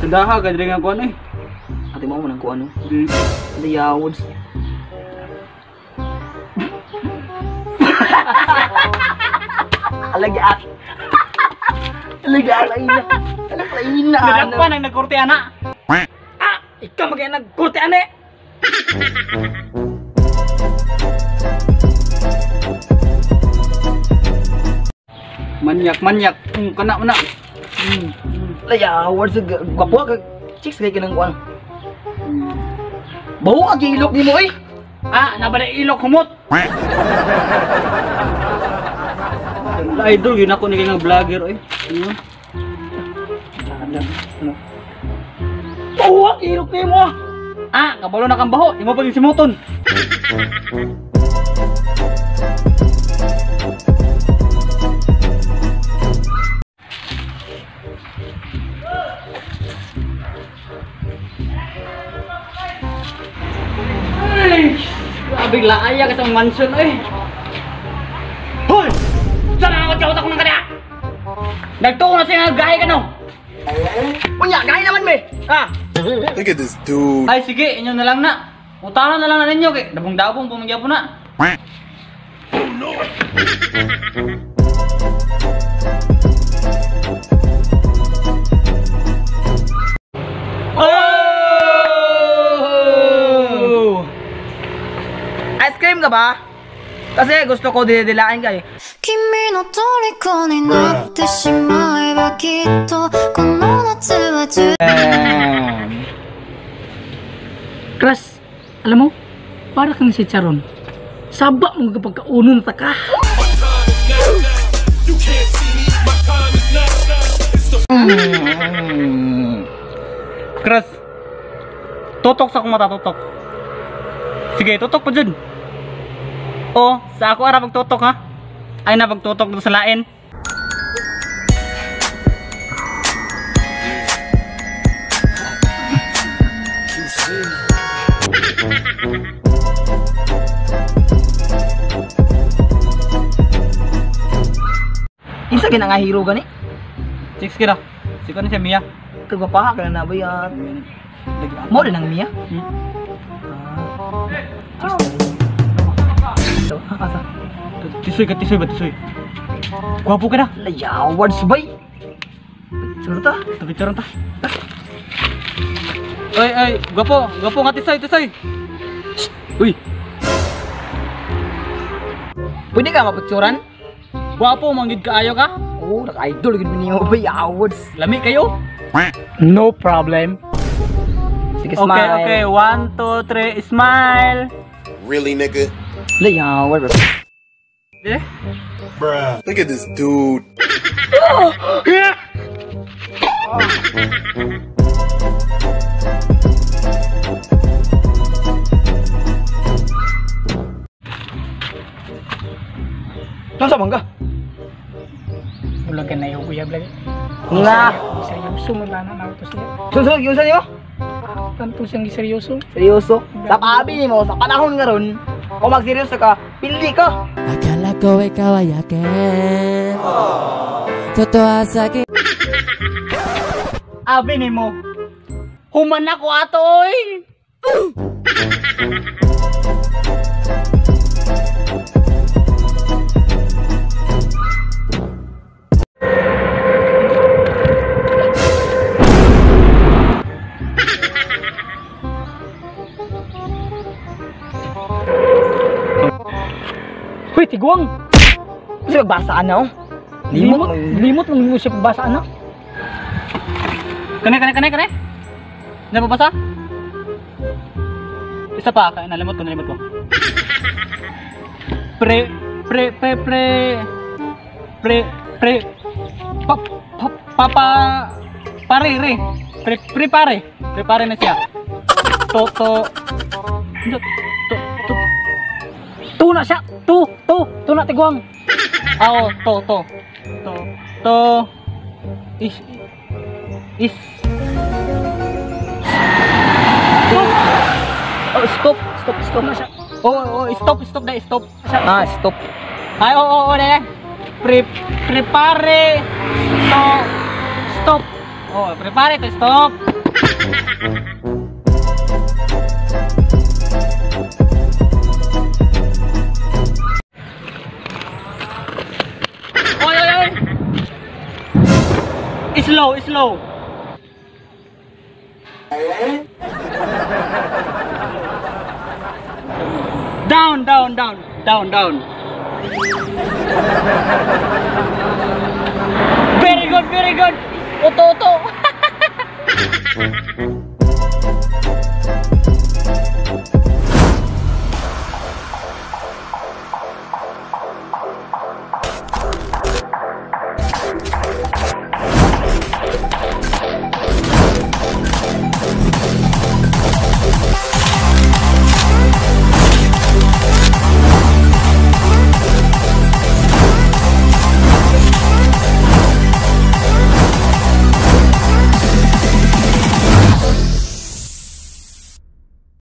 Daha ka diri nga kuan eh. Ate mo nang kuan no. Layawards. Alagaan. Alagaan ay na. Alagaan na. Nadakpan ang nagkurti ana. Ah, ikaw magay nagkurti ana. Manyak, manyak. Kana na. Layawards gwapo ka. Chicks kay kanang kuan. Bawo ang ilok nimo eh. Ah, nabara ilok humot. Idol yun ako ni nga vlogger eh. Ano? Bawo ang ilok nimo. Ah, kabalo na kang baho, imo pag simuton. Ay, grabe laaya ka sa mansion eh. Hoy! Saan ang kawat ako ng kanya? Nagtuo na siya nga gahi ka no? Unya, gahi naman me. Ah. Look at this dude. Ay sige, inyo na lang na. Utanan na lang na ninyo kay dabong-dabong pumangyapo na. Oh no. Oh! Ice cream ka ba? Kasi gusto ko didilain ka eh. 君の虜になってしまえばきっとこの夏は充 Crush, alam mo, para kang si Charon. Saba mo kapag kaunon ta ka. Crush, tutok sa akong mata, tutok. Sige, tutok pa dyan. O, sa ako ara pagtutok ha. Ay na pagtutok dito sa lain. Insa gina nga hero gani? Chicks kira. Siko ni siya Mia. Kagwapaha ka na na ba yan? Mo din ang Mia? Hmm? Ah. Chicks na. Asa? Tisoy ka, tisoy ba, tisoy? Gwapo ka na. Layawards bay. Sunod ta. Picture ta. Oy, oy, gwapo, gwapo nga tisoy, tisoy. Shh, uy. Pwede ka mapicturan? Gwapo man gid kaayo ka? Oh, naka-idol gid niyo bay awards. Lami kayo? No problem. Sige, Okay, smile. okay, 1 2 3, smile. Really, nigga? Layawards. Eh? Bruh. Look at this dude. Nasa bangga? Wala ka na yung uyab lagi. Nga. Seryoso man na na to siya. Sunod, yun sa'yo? Tanto siyang giseryoso. Seryoso? Sa paabi mo, sa panahon nga ron, kung magseryoso ka, pili ka. Akala ko ikaw ay akin. Totoo sa akin. Abi nimo. Human ako ato oy. Hoy, tigwang. Kasi magbasaan na oh. Limot, limot mong mo siya pagbasaan na. Kane kane kane kane. Nababasa? Isa pa, nalimot ko, nalimot ko. Pre pre pre pre pre pre pa pa papa pare re pre prepare prepare na siya. To to to to to Tu na siya. Tu, tu, tu na tigwang. Ah, oh, to to to to is is Oh, stop, stop, stop. Na siya. Oh, oh, stop, stop na, stop. Ah, stop. Ay, oo, oo, oo, pre prepare to stop. Oh, prepare to stop. Oy, oy, oy. Slow, slow. Down, down, down, down, down. Very good, very good. Uto, uto.